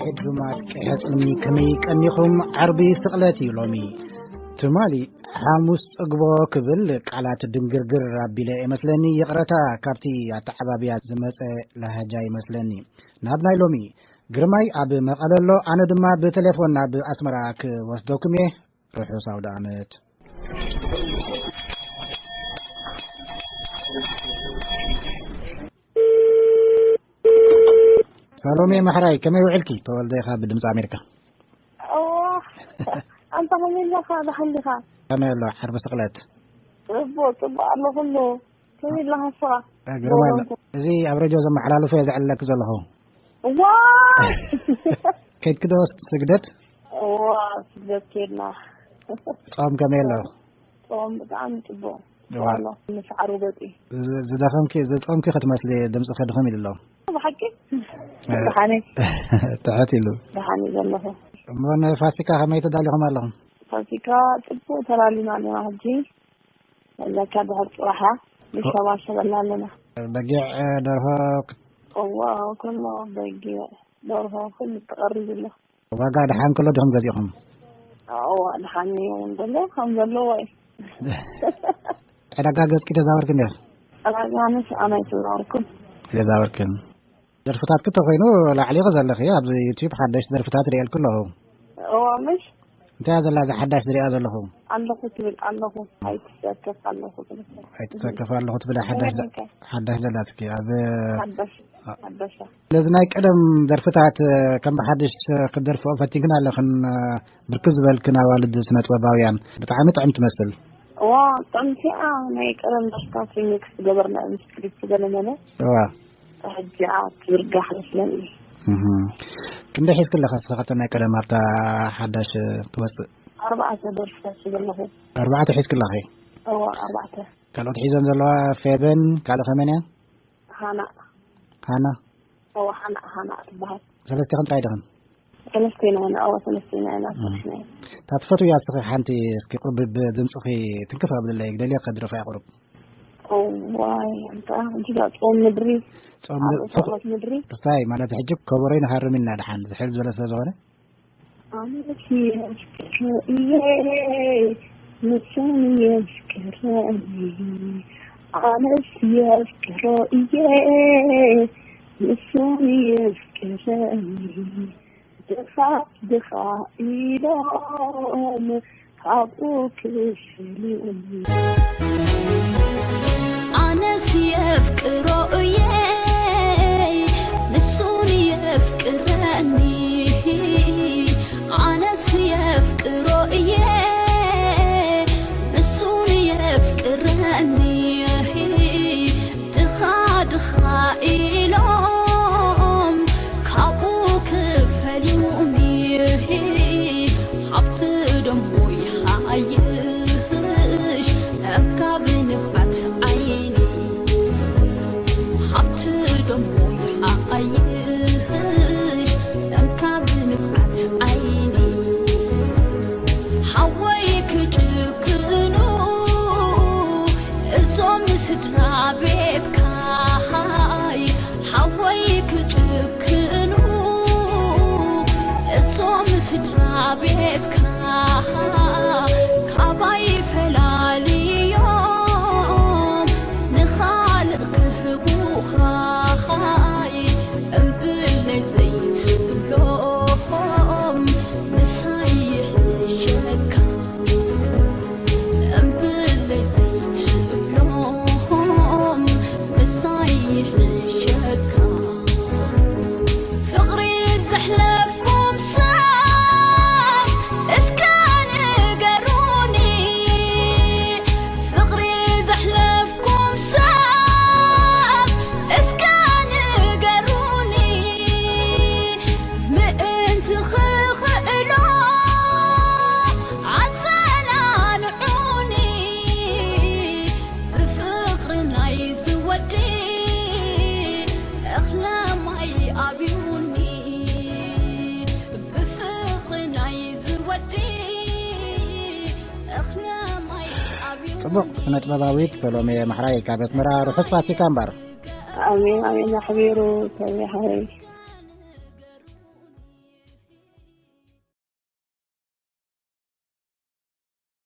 ዕዱማት ቀይሐ ጽልሚ ከመይ ቀኒኹም? ዓርቢ ስቕለት እዩ ሎሚ። ትማሊ ሓሙስ ጽግቦ ክብል ቃላት ድንግርግር ኣቢለ እመስለኒ። ይቕረታ፣ ካብቲ ኣተዓባብያ ዝመጸ ላህጃ ይመስለኒ። ናብ ናይ ሎሚ። ግርማይ ኣብ መቐለ ኣሎ፣ ኣነ ድማ ብቴሌፎን ናብ ኣስመራ ክወስደኩም እየ። ርሑስ ኣውደ ዓመት። ሰሎሜ ማሕራይ፣ ከመይ ውዕልኪ? ተወልደ ኢኻ ብድምፂ ኣሜሪካ። እዋ፣ ኣንታ ከመይ ኣለኻ? ደሓን ዲኻ? ከመይ ኣሎ ዓርቢ ስቕለት? ጽቡቕ፣ ጽቡቕ ኣሎ ኩሉ። ከመይ ኣለኻ ንስኻ? እ፣ ግርማይ ኣሎ። እዚ ኣብ ሬድዮ ዘመሓላልፎ እየ ዘዕልለኪ ዘለኹ። እዋ! ከይድኪ ዶ ስግደት? እዋ፣ ስግደት ከይድና። ጾም ከመይ ኣሎ? ጾም ብጣዕሚ ጽቡቕ። እዋ። ኣሎ፣ ንሰዓሩ ገጺ። ዝ-፣ ዝደኸምኪ፣ ዝጾምኪ ክትመስሊ፣ ድምፅኺ ድኽም ኢሉ ኣሎ። ብሓቂ? እ፣ ደሓነይ። ትሕት ኢሉ። ደሓነይ ዘለኹ። እሞ ንፋሲካ ከመይ ተዳሊኹም ኣለኹም? ፋሲካ ጽቡቕ ተላሊና ኣለና ሕጂ። ለካ ድሕር ጽባሕ እያ። ንሸባሸበላ ኣለና። በጊዕ፣ እ፣ ደርሆ? እዋ፣ ኩሉ በጊዕ፣ ደርሆ፣ ኩሉ ተቐሪቡ ኣሎ። ዋጋ ደሓን ከሎ ዲኹም ገዚእኹም? እዋ፣ ደሓን እዩ እውን ዘሎ፣ ከም ዘለዎ እዩ። ዕዳጋ ገጽኪ ተዛወርኪ እንዲኺ? ዕዳጋ ኣነስ ኣነ ኣይተዛወርኩን። ኣይተዛወርክን። ደርፍታትኪ እንተኾይኑ ላዕሊኺ ዘለኺ፣ ኣብዚ ዩቲዩብ ሓደሽቲ ደርፍታት ርእየልኪ ኣለኹ። እዋ፣ ምሽ? እንታይ እያ ዘላ እዛ ሓዳሽ ዝሪኣ ዘለኹ? ኣለኹ ትብል ኣለኹ፣ ኣይትሰከፍ ኣለኹ ትብል። ኣይትሰከፍ ኣለኹ ትብል ሓዳሽ ዘ-፣ እንታይ? ሓዳሽ ዘላትኪ ኣብ ሓዳሽ፣ ኣ-፣ ሓዳሽ። ስለዚ ናይ ቀደም ደርፍታት፣ እ፣ ከም ብሓድሽ፣ እ፣ ክትደርፍኦ ፈቲንክን ኣለኽን፣ እ፣ ብርክት ዝበልክን ኣዋልድ ስነ ጥበባውያን ብጣዕሚ ጥዕምቲ ትመስል። እዋ፣ ጥዕምቲ እያ። ናይ ቀደም ደርፍታት ሪሚክስ ዝገበርና ምስ ክሊፕ ገለ መለ። እዋ። ሕጂ እያ ትዝርጋሕ መስለኒ። እህ። ክንደይ ሒዝኪ ኣለኺ እስኺ ካብተን ናይ ቀደም ኣብታ ሓዳሽ ትወፅእ? ኣርባዕተ ደርፍታት ሒዘ ኣለኹ። ኣርባዕተ ሒዝኪ ኣለኺ? እዋ፣ ኣርባዕተ። ካልኦት ሒዘን ዘለዋ ፌበን፣ ካልእ ከመን እያ? ሃና። ሃና? እዋ፣ ሃና፣ ሃና ትበሃል። ሰለስቲኽን ጥራይ ዲኽን? ሰለስተ ኢና ኢና፣ እዋ፣ ሰለስተ ኢና ኢና፣ እም። ሰለስተ ኢና። እታ ትፈትውያ እስኺ ሓንቲ እስኪ ቁሩብ ብድምፅኺ ትንክፍ ኣብልለይ፣ ግደልየ ከድረፋ እያ ቁሩብ። እዋይ፣ ኣንታ፣ ሕጂ ዳ ጾም ምድሪ፣ ጾም ኣብ ምድሪ፣ እሳት ምድሪ። እስታይ ማለት ሕጂ ከበሮይ ንሃርም ኢልና ደሓን፣ ዝሕል ዝበለ ስለ ዝኾነ። ኣነስ የፍቅሮ እየ፣ ንሱን የፍቅረኒ። ኣነስ የፍቅሮ እየ፣ ንሱን የፍቅረኒ። ድኻ ድኻ ኢሎም ካብኡ ክፈልዩኒ። ኣነስ የፍቅሮ እየ፣ ንሱን የፍቅረኒ። ኣነስ የፍቅሮ እየ፣ ንሱን የፍቅረኒ። ድኻ ድኻ ኢሎም ካብኡ ክፈልዩኒ። ሃብቲ ደሞ ይሓይሽ ዕቃብ ንብዓት ዓይኒ። ሃብቲ ጽቡቕ። ስነ ጥበባዊት ሰሎሜ ማሕራይ ካብ ኣስመራ፣ ርሑስ ፋሲካ እምበር። ኣሜን፣ ኣሜን። ኣሕቢሩ ሰሚሓይ።